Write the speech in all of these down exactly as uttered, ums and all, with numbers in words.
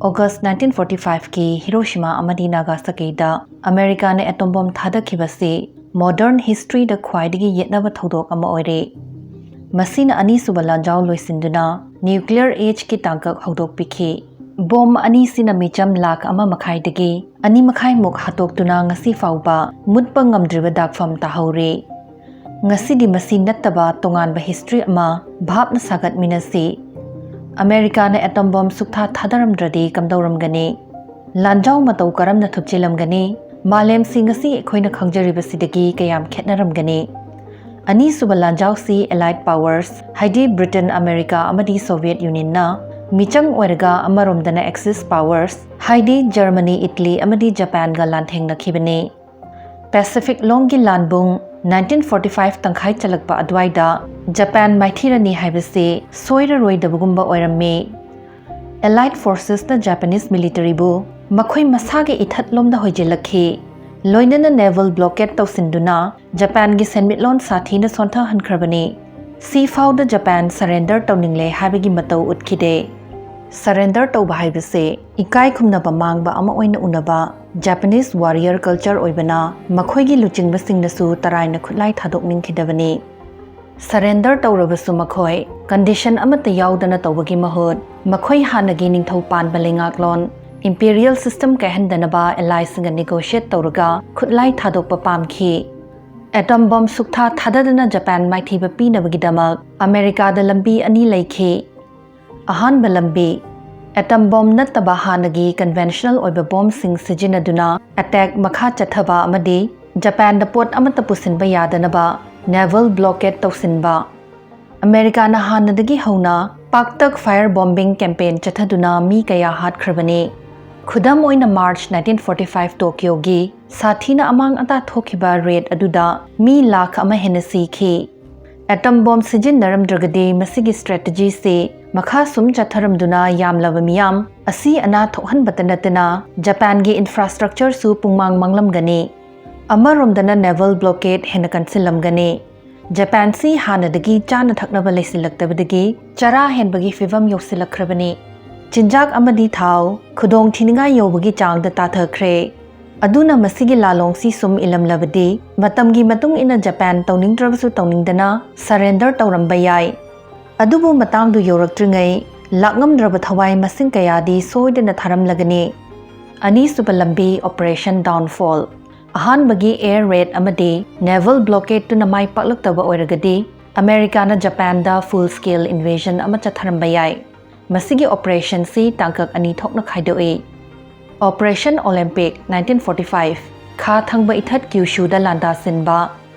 August nineteen forty five ꯀꯤ ꯍꯤꯔꯣꯁꯤꯃꯥ ꯑꯃꯗꯤ ꯅꯥꯒꯥꯁꯥꯀꯤꯗ ꯑꯃꯦꯔꯤꯀꯥꯅ atom bomb ꯊꯥꯗꯈꯤꯕꯁꯤ modern ꯍꯤꯁꯇ꯭ꯔꯤꯗ ꯈ꯭ꯋꯥꯏꯗꯒꯤ ꯌꯦꯠꯅꯕ ꯊꯧꯗꯣꯛ ꯑꯃ ꯑꯣꯏꯔꯦ꯫ ꯃꯁꯤꯅ ꯑꯅꯤꯁꯨꯕ ꯂꯥꯟꯖꯥꯎ ꯂꯣꯏꯁꯤꯟꯗꯨꯅ ꯅ꯭ꯌꯨꯀ꯭ꯂꯤꯌꯔ ꯑꯦꯖꯀꯤ ꯇꯥꯡꯀꯛ ꯍꯧꯗꯣꯛꯄꯤꯈꯤ꯫ ꯕꯣꯝ ꯑꯅꯤꯁꯤꯅ ꯃꯤꯆꯝ ꯂꯥꯈ ꯑꯃ ꯃꯈꯥꯏꯗꯒꯤ ꯑꯅꯤ ꯃꯈꯥꯏꯃꯨꯛ ꯍꯥꯠꯇꯣꯛꯇꯨꯅ ꯉꯁꯤ ꯐꯥꯎꯕ ꯃꯨꯠꯄ ꯉꯝꯗ꯭ꯔꯤꯕ ꯗꯥꯛꯐꯝ ꯇꯥꯍꯧꯔꯤ꯫ ꯉꯁꯤꯗꯤ ꯃꯁꯤ ꯅꯠꯇꯕ ꯇꯣꯉꯥꯟꯕ ꯍꯤꯁꯇ꯭ꯔꯤ ꯑꯃ ꯚꯥꯞꯅ ꯁꯥꯒꯠꯃꯤꯟꯅꯁꯤ꯫ ꯑꯃꯦꯔꯤꯀꯥꯅ ꯑꯦꯇꯣꯝ ꯕꯣꯝ ꯁꯨꯛꯊꯥ ꯊꯥꯗꯔꯝꯗ꯭ꯔꯗꯤ ꯀꯝꯗꯧꯔꯝꯒꯅꯤ? ꯂꯥꯟꯖꯥꯎ ꯃꯇꯧ ꯀꯔꯝꯅ ꯊꯨꯞꯆꯤꯜꯂꯝꯒꯅꯤ? ꯃꯥꯂꯦꯝꯁꯤ ꯉꯁꯤ ꯑꯩꯈꯣꯏꯅ ꯈꯪꯖꯔꯤꯕꯁꯤꯗꯒꯤ ꯀꯌꯥꯝ ꯈꯦꯠꯅꯔꯝꯒꯅꯤ? ꯑꯅꯤꯁꯨꯕ ꯂꯥꯟꯖꯥꯎꯁꯤ Allied Powers, ꯍꯥꯏꯗꯤ ꯕ꯭ꯔꯤꯇꯦꯟ, ꯑꯃꯦꯔꯤꯀꯥ ꯑꯃꯗꯤ ꯁꯣꯚꯤꯌꯦꯠ ꯌꯨꯅꯤꯌꯟꯅ ꯃꯤꯆꯪ ꯑꯣꯏꯔꯒ, ꯑꯃꯔꯣꯝꯗꯅ Axis Powers, ꯍꯥꯏꯗꯤ ꯖꯔꯃꯅꯤ, ꯏꯠꯂꯤ ꯑꯃꯗꯤ ꯖꯄꯥꯟꯒ ꯂꯥꯟꯊꯦꯡꯅꯈꯤꯕꯅꯤ꯫ ꯄꯦꯁꯤꯐꯤꯛ ꯂꯣꯝꯒꯤ ꯂꯥꯟꯕꯨꯡ nineteen forty five ꯇꯪꯈꯥꯏ ꯆꯜꯂꯛꯄ ꯑꯗꯨꯋꯥꯏꯗ ꯖꯄꯥꯟ ꯃꯥꯏꯊꯤꯔꯅꯤ ꯍꯥꯏꯕꯁꯤ ꯁꯣꯏꯔꯔꯣꯏꯗꯕꯒꯨꯝꯕ ꯑꯣꯏꯔꯝꯃꯤ꯫ Allied Forcesꯅ Japanese militaryꯕꯨ ꯃꯈꯣꯏ ꯃꯁꯥꯒꯤ ꯏꯊꯠꯂꯣꯝꯗ ꯍꯣꯏꯖꯤꯜꯂꯛꯈꯤ꯫ ꯂꯣꯏꯅꯅ naval blockade ꯇꯧꯁꯤꯟꯗꯨꯅ ꯖꯄꯥꯟꯒꯤ ꯁꯦꯟꯃꯤꯠꯂꯣꯟ ꯁꯥꯊꯤꯅ ꯁꯣꯟꯊꯍꯟꯈ꯭ꯔꯕꯅꯤ꯫ ꯁꯤꯐꯥꯎꯗ ꯖꯄꯥꯟ surrender ꯇꯧꯅꯤꯡꯂꯦ ꯍꯥꯏꯕꯒꯤ ꯃꯇꯧ ꯎꯠꯈꯤꯗꯦ꯫ Surrender ꯇꯧꯕ ꯍꯥꯏꯕꯁꯦ ꯏꯀꯥꯏ ꯈꯨꯝꯅꯕ ꯃꯥꯡꯕ ꯑꯃ ꯑꯣꯏꯅ ꯎꯅꯕ Japanese warrior culture ꯑꯣꯏꯕꯅ ꯃꯈꯣꯏꯒꯤ ꯂꯨꯆꯤꯡꯕꯁꯤꯡꯅꯁꯨ ꯇꯔꯥꯏꯅ ꯈꯨꯠꯂꯥꯏ ꯊꯥꯗꯣꯛꯅꯤꯡꯈꯤꯗꯕꯅꯤ꯫ Surrender ꯇꯧꯔꯕꯁꯨ ꯃꯈꯣꯏ condition ꯑꯃꯠꯇ ꯌꯥꯎꯗꯅ ꯇꯧꯕꯒꯤ ꯃꯍꯨꯠ, ꯃꯈꯣꯏ ꯍꯥꯟꯅꯒꯤ ꯅꯤꯡꯊꯧ ꯄꯥꯟꯕ ꯂꯩꯉꯥꯛꯂꯣꯟ, imperial system ꯀꯥꯏꯍꯟꯗꯅꯕ allyꯁꯤꯡꯒ negotiate ꯇꯧꯔꯒ ꯈꯨꯠꯂꯥꯏ ꯊꯥꯗꯣꯛꯄ ꯄꯥꯝꯈꯤ꯫ ꯑꯦꯇꯣꯝ ꯕꯣꯝ ꯁꯨꯛꯊꯥ ꯊꯥꯗꯗꯅ ꯖꯄꯥꯟ ꯃꯥꯏꯊꯤꯕ ꯄꯤꯅꯕꯒꯤꯗꯃꯛ ꯑꯃꯦꯔꯤꯀꯥꯗ ꯂꯝꯕꯤ ꯑꯅꯤ ꯂꯩꯈꯤ꯫ ꯑꯍꯥꯟꯕ ꯂꯝꯕꯤ, ꯑꯦꯇꯣꯝ ꯕꯣꯝ ꯅꯠꯇꯕ ꯍꯥꯟꯅꯒꯤ conventional ꯑꯣꯏꯕ ꯕꯣꯝꯁꯤꯡ ꯁꯤꯖꯤꯟꯅꯗꯨꯅ attack ꯃꯈꯥ ꯆꯠꯊꯕ ꯑꯃꯗꯤ ꯖꯄꯥꯟꯗ ꯄꯣꯠ ꯑꯃꯠꯇ ꯄꯨꯁꯤꯟꯕ ꯌꯥꯗꯅꯕ naval blockade ꯇꯧꯁꯤꯟꯕ꯫ ꯑꯃꯦꯔꯤꯀꯥꯅ ꯍꯥꯟꯅꯗꯒꯤ ꯍꯧꯅ ꯄꯥꯛꯇꯛ fire bombing campaign ꯆꯠꯊꯗꯨꯅ ꯃꯤ ꯀꯌꯥ ꯍꯥꯠꯈ꯭ꯔꯕꯅꯤ꯫ ꯈꯨꯗꯝ ꯑꯣꯏꯅ, March nineteen forty five ꯇꯣꯀꯤꯌꯣꯒꯤ ꯁꯥꯊꯤꯅ ꯑꯃꯥꯡ ꯑꯇꯥ ꯊꯣꯛꯈꯤꯕ raid ꯑꯗꯨꯗ ꯃꯤ ꯂꯥꯈ ꯑꯃ ꯍꯦꯟꯅ ꯁꯤꯈꯤ꯫ ꯑꯦꯇꯣꯝ ꯕꯣꯝ ꯁꯤꯖꯤꯟꯅꯔꯝꯗ꯭ꯔꯒꯗꯤ ꯃꯁꯤꯒꯤ strategyꯁꯤ ꯃꯈꯥ ꯁꯨꯝ ꯆꯠꯊꯔꯝꯗꯨꯅ ꯌꯥꯝꯂꯕ ꯃꯤꯌꯥꯝ ꯑꯁꯤ ꯑꯅꯥ ꯊꯣꯛꯍꯟꯕꯇ ꯅꯠꯇꯅ ꯖꯄꯥꯟꯒꯤ infrastructureꯁꯨ ꯄꯨꯡꯃꯥꯡ ꯃꯥꯡꯂꯝꯒꯅꯤ꯫ ꯑꯃꯔꯣꯝꯗꯅ naval blockade ꯍꯦꯟꯅ ꯀꯟꯁꯤꯜꯂꯝꯒꯅꯤ꯫ ꯖꯄꯥꯟꯁꯤ ꯍꯥꯟꯅꯗꯒꯤ ꯆꯥꯅ ꯊꯛꯅꯕ ꯂꯩꯁꯤꯜꯂꯛꯇꯕꯗꯒꯤ ꯆꯔꯥ ꯍꯦꯟꯕꯒꯤ ꯐꯤꯚꯝ ꯌꯧꯁꯤꯜꯂꯛꯈ꯭ꯔꯕꯅꯤ꯫ ꯆꯤꯟꯖꯥꯛ ꯑꯃꯗꯤ ꯊꯥꯎ ꯈꯨꯗꯣꯡ ꯊꯤꯅꯤꯡꯉꯥꯏ ꯌꯧꯕꯒꯤ ꯆꯥꯡꯗ ꯇꯥꯊꯈ꯭ꯔꯦ꯫ ꯑꯗꯨꯅ ꯃꯁꯤꯒꯤ ꯂꯥꯂꯣꯡꯁꯤ ꯁꯨꯝ ꯏꯂꯝꯂꯕꯗꯤ, ꯃꯇꯝꯒꯤ ꯃꯇꯨꯡ ꯏꯟꯅ ꯖꯄꯥꯟ ꯇꯧꯅꯤꯡꯗ꯭ꯔꯕꯁꯨ ꯇꯧꯅꯤꯡꯗꯅ surrender ꯇꯧꯔꯝꯕ ꯌꯥꯏ꯫ ꯑꯗꯨꯕꯨ ꯃꯇꯥꯡꯗꯨ ꯌꯧꯔꯛꯇ꯭ꯔꯤꯉꯩ, ꯂꯥꯛꯉꯝꯗ꯭ꯔꯕ ꯊꯋꯥꯏ ꯃꯁꯤꯡ ꯀꯌꯥꯗꯤ ꯁꯣꯏꯗꯅ ꯊꯥꯔꯝꯂꯒꯅꯤ꯫ ꯑꯅꯤꯁꯨꯕ ꯂꯝꯕꯤ, Operation Downfall꯫ ꯑꯍꯥꯟꯕꯒꯤ air raid ꯑꯃꯗꯤ naval blockade ꯇꯨꯅ ꯃꯥꯏ ꯄꯥꯛꯂꯛꯇꯕ ꯑꯣꯏꯔꯒꯗꯤ, ꯑꯃꯦꯔꯤꯀꯥꯅ ꯖꯄꯥꯟꯗ full scale invasion ꯑꯃ ꯆꯠꯊꯔꯝꯕ ꯌꯥꯏ꯫ ꯃꯁꯤꯒꯤ operation ꯁꯤ ꯇꯥꯡꯀꯛ ꯑꯅꯤ ꯊꯣꯛꯅ ꯈꯥꯏꯗꯣꯛꯏ꯫ Operation Olympic, nineteen forty five, ꯈꯥ ꯊꯪꯕ ꯏꯊꯠ ꯀ꯭ꯌꯨꯁꯨꯗ ꯂꯥꯟꯗꯥ ꯁꯤꯟꯕ꯫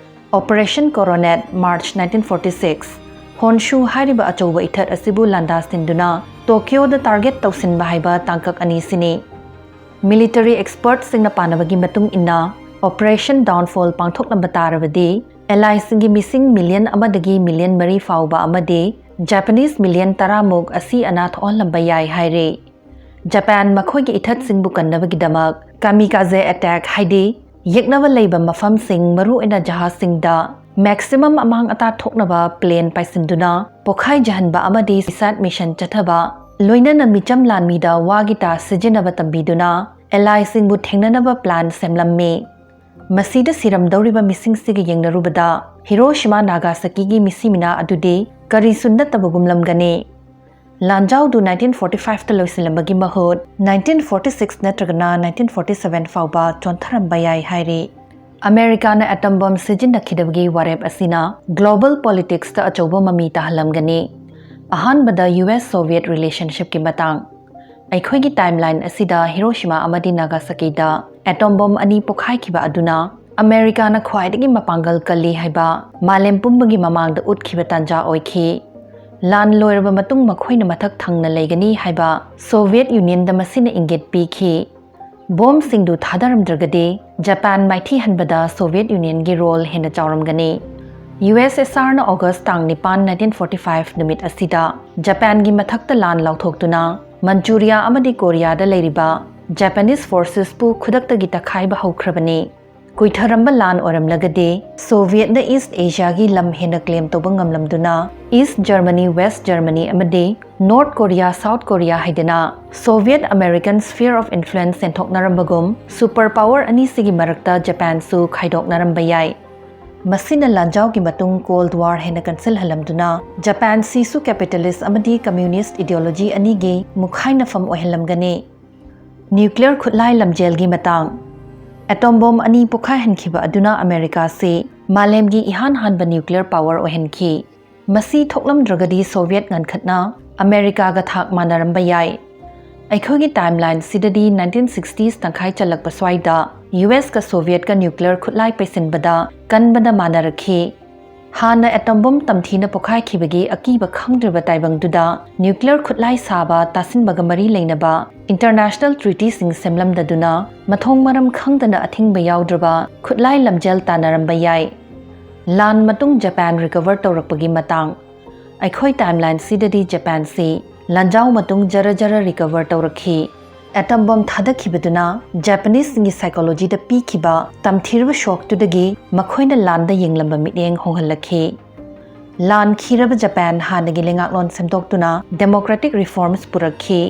Operation Coronet, March nineteen forty six, ꯍꯣꯟꯁꯨ ꯍꯥꯏꯔꯤꯕ ꯑꯆꯧꯕ ꯏꯊꯠ ꯑꯁꯤꯕꯨ ꯂꯥꯟꯗꯥ ꯁꯤꯟꯗꯨꯅ ꯇꯣꯀ꯭ꯌꯣꯗ target ꯇꯧꯁꯤꯟꯕ ꯍꯥꯏꯕ ꯇꯥꯡꯀꯛ ꯑꯅꯤꯁꯤꯅꯤ꯫ Military expert ꯁꯤꯡꯅ ꯄꯥꯅꯕꯒꯤ ꯃꯇꯨꯡ ꯏꯟꯅ, Operation Downfall ꯄꯥꯡꯊꯣꯛꯂꯝꯕ ꯇꯥꯔꯕꯗꯤ, Allies ꯁꯤꯡꯒꯤ ꯃꯤꯁꯤꯡ million ꯑꯃꯗꯒꯤ million ꯃꯔꯤ ꯐꯥꯎꯕ ꯑꯃꯗꯤ Japanese million ꯇꯔꯥꯃꯨꯛ ꯑꯁꯤ ꯑꯅꯥ ꯊꯣꯛꯍꯜꯂꯝꯕ ꯌꯥꯏ ꯍꯥꯏꯔꯤ꯫ ꯖꯄꯥꯟ ꯃꯈꯣꯏꯒꯤ ꯏꯊꯠꯁꯤꯡꯕꯨ ꯀꯟꯅꯕꯒꯤꯗꯃꯛ kamikaze attack, ꯍꯥꯏꯗꯤ ꯌꯦꯛꯅꯕ ꯂꯩꯕ ꯃꯐꯝꯁꯤꯡ, ꯃꯔꯨꯑꯣꯏꯅ ꯖꯍꯥꯖꯁꯤꯡꯗ maximum ꯑꯃꯥꯡ ꯑꯇꯥ ꯊꯣꯛꯅꯕ plane ꯄꯥꯏꯁꯤꯟꯗꯨꯅ ꯄꯣꯈꯥꯏꯖꯍꯟꯕ ꯑꯃꯗꯤ suicide mission ꯆꯠꯊꯕ, ꯂꯣꯏꯅꯅ ꯃꯤꯆꯝ ꯂꯥꯟꯃꯤꯗ ꯋꯥꯒꯤ ꯇꯥ ꯁꯤꯖꯤꯟꯅꯕ ꯇꯝꯕꯤꯗꯨꯅ Allies ꯁꯤꯡꯕꯨ ꯊꯦꯡꯅꯅꯕ plan ꯁꯦꯝꯂꯝꯃꯤ꯫ ꯃꯁꯤꯗ ꯁꯤꯔꯝꯗꯧꯔꯤꯕ ꯃꯤꯁꯤꯡꯁꯤꯒ ꯌꯦꯡꯅꯔꯨꯕꯗ, ꯍꯤꯔꯣꯁꯤꯃꯥ ꯅꯥꯒꯥꯁꯥꯀꯤꯒꯤ ꯃꯤꯁꯤꯃꯤꯅꯥ ꯑꯗꯨꯗꯤ ꯀꯔꯤꯁꯨ ꯅꯠꯇꯕꯒꯨꯝꯂꯝꯒꯅꯤ꯫ ꯂꯥꯟꯖꯥꯎꯗꯨ nineteen forty five ꯇ ꯂꯣꯏꯁꯤꯜꯂꯝꯕꯒꯤ ꯃꯍꯨꯠ nineteen forty six ꯅꯠꯇ꯭ꯔꯒꯅ nineteen forty seven ꯐꯥꯎꯕ ꯆꯣꯟꯊꯔꯝꯕ ꯌꯥꯏ ꯍꯥꯏꯔꯤ꯫ ꯑꯃꯦꯔꯤꯀꯥꯅ atom bomb ꯁꯤꯖꯤꯟꯅꯈꯤꯗꯕꯒꯤ ꯋꯥꯔꯦꯞ ꯑꯁꯤꯅ global politics ꯇ ꯑꯆꯧꯕ ꯃꯃꯤ ꯇꯥꯍꯜꯂꯝꯒꯅꯤ꯫ ꯑꯍꯥꯟꯕꯗ, U S Soviet relationship ꯀꯤ ꯃꯇꯥꯡ꯫ ꯑꯩꯈꯣꯏꯒꯤ timeline ꯑꯁꯤꯗ ꯍꯤꯔꯣꯁꯤꯃꯥ ꯑꯃꯗꯤ ꯅꯥꯒꯥꯁꯥꯀꯤꯗ atom bomb ꯑꯅꯤ ꯄꯣꯈꯥꯏꯈꯤꯕ ꯑꯗꯨꯅ ꯑꯃꯦꯔꯤꯀꯥꯅ ꯈ꯭ꯋꯥꯏꯗꯒꯤ ꯃꯄꯥꯡꯒꯜ ꯀꯜꯂꯤ ꯍꯥꯏꯕ ꯃꯥꯂꯦꯝ ꯄꯨꯝꯕꯒꯤ ꯃꯃꯥꯡꯗ ꯎꯠꯈꯤꯕ ꯇꯥꯟꯖꯥ ꯑꯣꯏꯈꯤ꯫ ꯂꯥꯟ ꯂꯣꯏꯔꯕ ꯃꯇꯨꯡ ꯃꯈꯣꯏꯅ ꯃꯊꯛ ꯊꯪꯅ ꯂꯩꯒꯅꯤ ꯍꯥꯏꯕ Soviet Union ꯗ ꯃꯁꯤꯅ ꯏꯪꯒꯤꯠ ꯄꯤꯈꯤ꯫ Bomb ꯁꯤꯡꯗꯨ ꯊꯥꯗꯔꯝꯗ꯭ꯔꯒꯗꯤ ꯖꯄꯥꯟ ꯃꯥꯏꯊꯤꯍꯟꯕꯗ Soviet Union ꯒꯤ role ꯍꯦꯟꯅ ꯆꯥꯎꯔꯝꯒꯅꯤ꯫ U S S R ꯅ August ꯇꯥꯡ ꯅꯤꯄꯥꯟ, nineteen forty five ꯅꯨꯃꯤꯠ ꯑꯁꯤꯗ ꯖꯄꯥꯟꯒꯤ ꯃꯊꯛꯇ ꯂꯥꯟ ꯂꯥꯎꯊꯣꯛꯇꯨꯅ ꯃꯟꯆꯨꯔꯤꯌꯥ ꯑꯃꯗꯤ ꯀꯣꯔꯤꯌꯥꯗ ꯂꯩꯔꯤꯕ Japanese forces ꯄꯨ ꯈꯨꯗꯛꯇꯒꯤ ꯇꯛꯈꯥꯏꯕ ꯍꯧꯈ꯭ꯔꯕꯅꯤ꯫ ꯀꯨꯏꯊꯔꯝꯕ ꯂꯥꯟ ꯑꯣꯏꯔꯝꯂꯒꯗꯤ ꯁꯣꯚꯤꯌꯦꯠꯅ ꯏꯁ꯭ꯠ ꯑꯦꯁꯤꯌꯥꯒꯤ ꯂꯝ ꯍꯦꯟꯅ ꯀ꯭ꯂꯦꯝ ꯇꯧꯕ ꯉꯝꯂꯝꯗꯨꯅ ꯏꯁ꯭ꯠ ꯖꯔꯃꯅꯤ, ꯋꯦꯁ꯭ꯠ ꯖꯔꯃꯅꯤ ꯑꯃꯗꯤ ꯅꯣꯔꯠ ꯀꯣꯔꯤꯌꯥ, ꯁꯥꯎꯠ ꯀꯣꯔꯤꯌꯥ ꯍꯥꯏꯗꯅ Soviet American sphere of influence ꯆꯦꯟꯊꯣꯛꯅꯔꯝꯕꯒꯨꯝ ꯁꯨꯄꯔ ꯄꯥꯋꯔ ꯑꯅꯤꯁꯤꯒꯤ ꯃꯔꯛꯇ ꯖꯄꯥꯟꯁꯨ ꯈꯥꯏꯗꯣꯛꯅꯔꯝꯕ ꯌꯥꯏ꯫ ꯃꯁꯤꯅ ꯂꯥꯟꯖꯥꯎꯒꯤ ꯃꯇꯨꯡ ꯀꯣꯜꯗ ꯋꯥꯔ ꯍꯦꯟꯅ ꯀꯟꯁꯤꯜꯍꯜꯂꯝꯗꯨꯅ ꯖꯄꯥꯟꯁꯤꯁꯨ ꯀꯦꯄꯤꯇꯥꯂꯤꯁ꯭ꯠ ꯑꯃꯗꯤ ꯀꯝꯃ꯭ꯌꯨꯅꯤꯁ꯭ꯠ ꯏꯗꯤꯑꯣꯂꯣꯖꯤ ꯑꯅꯤꯒꯤ ꯃꯨꯛꯈꯥꯏꯅꯐꯝ ꯑꯣꯏꯍꯜꯂꯝꯒꯅꯤ꯫ ꯅ꯭ꯌꯨꯀ꯭ꯂꯤꯌꯔ ꯈꯨꯠꯂꯥꯏ ꯂꯝꯖꯦꯜꯒꯤ ꯃꯇꯥꯡ꯫ ꯑꯦꯇꯣꯝ ꯕꯣꯝ ꯑꯅꯤ ꯄꯣꯈꯥꯏꯍꯟꯈꯤꯕ ꯑꯗꯨꯅ ꯑꯃꯦꯔꯤꯀꯥꯁꯤ ꯃꯥꯂꯦꯝꯒꯤ ꯏꯍꯥꯟ ꯍꯥꯟꯕ ꯅ꯭ꯌꯨꯀ꯭ꯂꯤꯌꯔ ꯄꯥꯋꯔ ꯑꯣꯏꯍꯟꯈꯤ꯫ ꯃꯁꯤ ꯊꯣꯛꯂꯝꯗ꯭ꯔꯒꯗꯤ ꯁꯣꯚꯤꯌꯦꯠ ꯉꯟꯈꯠꯅ ꯑꯃꯦꯔꯤꯀꯥꯒ ꯊꯥꯛ ꯃꯥꯟꯅꯔꯝꯕ ꯌꯥꯏ꯫ ꯑꯩꯈꯣꯏꯒꯤ ꯇꯥꯏꯝꯂꯥꯏꯟꯁꯤꯗꯗꯤ ꯅꯥꯏꯟꯇꯤꯟ ꯁꯤꯛꯁꯇꯤꯁ ꯇꯪꯈꯥꯏ ꯆꯜꯂꯛꯄ ꯁ꯭ꯋꯥꯏꯗ ꯌꯨ ꯑꯦꯁꯀ ꯁꯣꯚꯤꯌꯦꯠꯀ ꯅ꯭ꯌꯨꯀ꯭ꯂꯤꯌꯔ ꯈꯨꯠꯂꯥꯏ ꯄꯩꯁꯤꯟꯕꯗ ꯀꯟꯕꯗ ꯃꯥꯟꯅꯔꯛꯈꯤ꯫ ꯍꯥꯟꯅ ꯑꯦꯇꯣꯝ ꯕꯣꯝ ꯇꯝꯊꯤꯅ ꯄꯣꯈꯥꯏꯈꯤꯕꯒꯤ ꯑꯀꯤꯕ ꯈꯪꯗ꯭ꯔꯤꯕ ꯇꯥꯏꯕꯪꯗꯨꯗ ꯅ꯭ꯌꯨꯀ꯭ꯂꯤꯌꯔ ꯈꯨꯠꯂꯥꯏ ꯁꯥꯕ ꯇꯥꯁꯤꯟꯕꯒ ꯃꯔꯤ ꯂꯩꯅꯕ ꯏꯟꯇꯔꯅꯦꯁꯅꯦꯜ ꯇ꯭ꯔꯤꯇꯤꯁꯤꯡ ꯁꯦꯝꯂꯝꯗꯗꯨꯅ ꯃꯊꯣꯡ ꯃꯔꯝ ꯈꯪꯗꯅ ꯑꯊꯤꯡꯕ ꯌꯥꯎꯗ꯭ꯔꯕ ꯈꯨꯠꯂꯥꯏ ꯂꯝꯖꯦꯜ ꯇꯥꯟꯅꯔꯝꯕ ꯌꯥꯏ꯫ ꯂꯥꯟ ꯃꯇꯨꯡ ꯖꯄꯥꯟ ꯔꯤꯀꯚꯔ ꯇꯧꯔꯛꯄꯒꯤ ꯃꯇꯥꯡ꯫ ꯑꯩꯈꯣꯏ ꯇꯥꯏꯝꯂꯥꯏꯟꯁꯤꯗꯗꯤ ꯖꯄꯥꯟꯁꯤ ꯂꯥꯟꯖꯥꯎ ꯃꯇꯨꯡ ꯖꯔ ꯖꯔ ꯔꯤꯀꯚꯔ ꯇꯧꯔꯛꯈꯤ꯫ ꯑꯦꯇꯝ ꯕꯣꯝ ꯊꯥꯗꯈꯤꯕꯗꯨꯅ ꯖꯄꯥꯅꯤꯁꯁꯤꯡꯒꯤ ꯁꯥꯏꯀꯣꯂꯣꯖꯤꯗ ꯄꯤꯈꯤꯕ ꯇꯝꯊꯤꯔꯕ ꯁꯣꯛꯇꯨꯗꯒꯤ ꯃꯈꯣꯏꯅ ꯂꯥꯟꯗ ꯌꯦꯡꯂꯝꯕ ꯃꯤꯠꯌꯦꯡ ꯍꯣꯡꯍꯜꯂꯛꯈꯤ꯫ ꯂꯥꯟꯈꯤꯔꯕ ꯖꯄꯥꯟ ꯍꯥꯟꯅꯒꯤ ꯂꯩꯉꯥꯛꯂꯣꯟ ꯁꯦꯝꯗꯣꯛꯇꯨꯅ ꯗꯦꯃꯣꯀ꯭ꯔꯦꯇꯤꯛ ꯔꯤꯐꯣꯔꯝꯁ ꯄꯨꯔꯛꯈꯤ꯫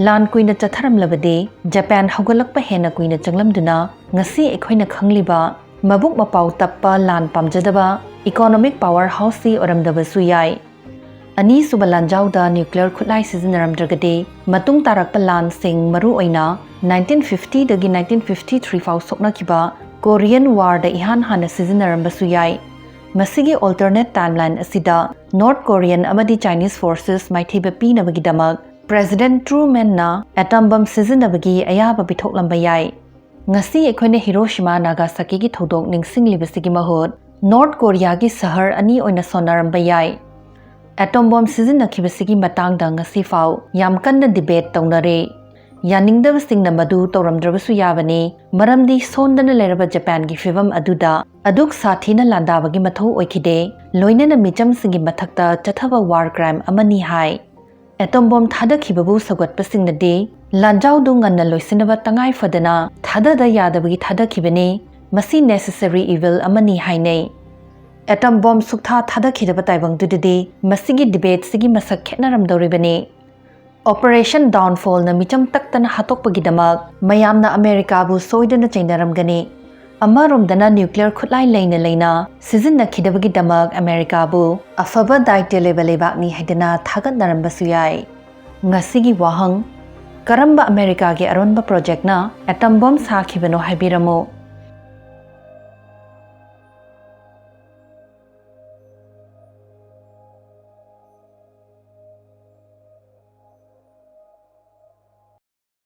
ꯂꯥꯟ ꯀꯨꯏꯅ ꯆꯠꯊꯔꯝꯂꯕꯗꯤ ꯖꯄꯥꯟ ꯍꯧꯒꯠꯂꯛꯄ ꯍꯦꯟꯅ ꯀꯨꯏꯅ ꯆꯪꯂꯝꯗꯨꯅ ꯉꯁꯤ ꯑꯩꯈꯣꯏꯅ ꯈꯪꯂꯤꯕ ꯃꯕꯨꯛ ꯃꯄꯥꯎ ꯇꯞꯄ ꯂꯥꯟ ꯄꯥꯝꯖꯗꯕ ꯏꯀꯣꯅꯣꯃꯤꯛ ꯄꯥꯋꯔ ꯍꯥꯎꯁꯁꯤ ꯑꯣꯏꯔꯝꯗꯕꯁꯨ ꯌꯥꯏ꯫ ꯑꯅꯤꯁꯨꯕ ꯂꯥꯟꯖꯥꯎꯗ ꯅ꯭ꯌꯨꯀ꯭ꯂꯤꯌꯔ ꯈꯨꯠꯂꯥꯏ ꯁꯤꯖꯤꯟꯅꯔꯝꯗ꯭ꯔꯒꯗꯤ ꯃꯇꯨꯡ ꯇꯥꯔꯛꯄ ꯂꯥꯟꯁꯤꯡ, ꯃꯔꯨꯑꯣꯏꯅ ꯅꯥꯏꯟꯇꯤꯟ ꯐꯤꯐꯇꯤꯗꯒꯤ ꯅꯥꯏꯟꯇꯤꯟ ꯐꯤꯐꯇꯤ ꯊ꯭ꯔꯤ ꯐꯥꯎ ꯁꯣꯛꯅꯈꯤꯕ ꯀꯣꯔꯤꯌꯟ ꯋꯥꯔꯗ ꯏꯍꯥꯟ ꯍꯥꯟꯅ ꯁꯤꯖꯤꯟꯅꯔꯝꯕꯁꯨ ꯌꯥꯏ꯫ ꯃꯁꯤꯒꯤ ꯑꯣꯜꯇꯔꯅꯦꯠ ꯇꯥꯏꯝꯂꯥꯏꯟ ꯑꯁꯤꯗ ꯅꯣꯔꯠ ꯀꯣꯔꯤꯌꯟ ꯑꯃꯗꯤ ꯆꯥꯏꯅꯤꯁ ꯐꯣꯔꯁꯦꯁ ꯃꯥꯏꯊꯤꯕ ꯄꯤꯅꯕꯒꯤꯗꯃꯛ ꯄ꯭ꯔꯦꯁꯤꯗꯦꯟꯠ ꯇ꯭ꯔꯨꯃꯦꯟꯅ ꯑꯦꯇꯝ ꯕꯝ ꯁꯤꯖꯤꯟꯅꯕꯒꯤ ꯑꯌꯥꯕ ꯄꯤꯊꯣꯛꯂꯝꯕ ꯌꯥꯏ꯫ ꯉꯁꯤ ꯑꯩꯈꯣꯏꯅ ꯍꯤꯔꯣꯁꯤꯃꯥ ꯅꯥꯒꯥꯁꯥꯀꯤꯒꯤ ꯊꯧꯗꯣꯛ ꯅꯤꯡꯁꯤꯡꯂꯤꯕꯁꯤꯒꯤ ꯃꯍꯨꯠ ꯅꯣꯔꯠ ꯀꯣꯔꯤꯌꯥꯒꯤ ꯁꯍꯔ ꯑꯅꯤ ꯑꯣꯏꯅ ꯁꯣꯟꯅꯔꯝꯕ ꯌꯥꯏ꯫ ꯑꯦꯇꯣꯝ ꯕꯣꯝ ꯁꯤꯖꯤꯟꯅꯈꯤꯕꯁꯤꯒꯤ ꯃꯇꯥꯡꯗ ꯉꯁꯤꯐꯥꯎ ꯌꯥꯝ ꯀꯟꯅ ꯗꯤꯕꯦꯠ ꯇꯧꯅꯔꯤ꯫ ꯌꯥꯅꯤꯡꯗꯕꯁꯤꯡꯅ ꯃꯗꯨ ꯇꯧꯔꯝꯗ꯭ꯔꯕꯁꯨ ꯌꯥꯕꯅꯤ, ꯃꯔꯝꯗꯤ ꯁꯣꯟꯗꯅ ꯂꯩꯔꯕ ꯖꯄꯥꯟꯒꯤ ꯐꯤꯚꯝ ꯑꯗꯨꯗ ꯑꯗꯨꯛ ꯁꯥꯊꯤꯅ ꯂꯥꯟꯗꯥꯕꯒꯤ ꯃꯊꯧ ꯑꯣꯏꯈꯤꯗꯦ, ꯂꯣꯏꯅꯅ ꯃꯤꯆꯝꯁꯤꯡꯒꯤ ꯃꯊꯛꯇ ꯆꯠꯊꯕ ꯋꯥꯔ ꯀ꯭ꯔꯥꯏꯝ ꯑꯃꯅꯤ ꯍꯥꯏ꯫ ꯑꯦꯇꯣꯝ ꯕꯣꯝ ꯊꯥꯗꯈꯤꯕꯕꯨ ꯁꯧꯒꯠꯄꯁꯤꯡꯅꯗꯤ ꯂꯥꯟꯖꯥꯎꯗꯨ ꯉꯟꯅ ꯂꯣꯏꯁꯤꯟꯅꯕ ꯇꯉꯥꯏ ꯐꯗꯅ ꯊꯥꯗꯗ ꯌꯥꯗꯕꯒꯤ ꯊꯥꯗꯈꯤꯕꯅꯤ, ꯃꯁꯤ necessary evil ꯑꯃꯅꯤ ꯍꯥꯏꯅꯩ꯫ Atom bomb ꯁꯨꯛꯊꯥ ꯊꯥꯗꯈꯤꯗꯕ ꯇꯥꯏꯕꯪꯗꯨꯗꯗꯤ ꯃꯁꯤꯒꯤ debate ꯁꯤꯒꯤ ꯃꯁꯛ ꯈꯦꯠꯅꯔꯝꯗꯧꯔꯤꯕꯅꯤ꯫ Operation Downfall ꯅ ꯃꯤꯆꯝ ꯇꯛꯇꯅ ꯍꯥꯠꯇꯣꯛꯄꯒꯤꯗꯃꯛ ꯃꯌꯥꯝꯅ ꯑꯃꯦꯔꯤꯀꯥꯕꯨ ꯁꯣꯏꯗꯅ ꯆꯩꯅꯔꯝꯒꯅꯤ꯫ ꯑꯃꯔꯣꯝꯗꯅ nuclear ꯈꯨꯠꯂꯥꯏ ꯂꯩꯅ ꯂꯩꯅ ꯁꯤꯖꯤꯟꯅꯈꯤꯗꯕꯒꯤꯗꯃꯛ ꯑꯃꯦꯔꯤꯀꯥꯕꯨ ꯑꯐꯕ ꯗꯥꯏꯇ ꯂꯩꯕ ꯂꯩꯕꯥꯛꯅꯤ ꯍꯥꯏꯗꯅ ꯊꯥꯒꯠꯅꯔꯝꯕꯁꯨ ꯌꯥꯏ꯫ ꯉꯁꯤꯒꯤ ꯋꯥꯍꯪ: ꯀꯔꯝꯕ ꯑꯃꯦꯔꯤꯀꯥꯒꯤ ꯑꯔꯣꯟꯕ project ꯅ atom bomb ꯁꯥꯈꯤꯕꯅꯣ ꯍꯥꯏꯕꯤꯔꯝꯃꯨ꯫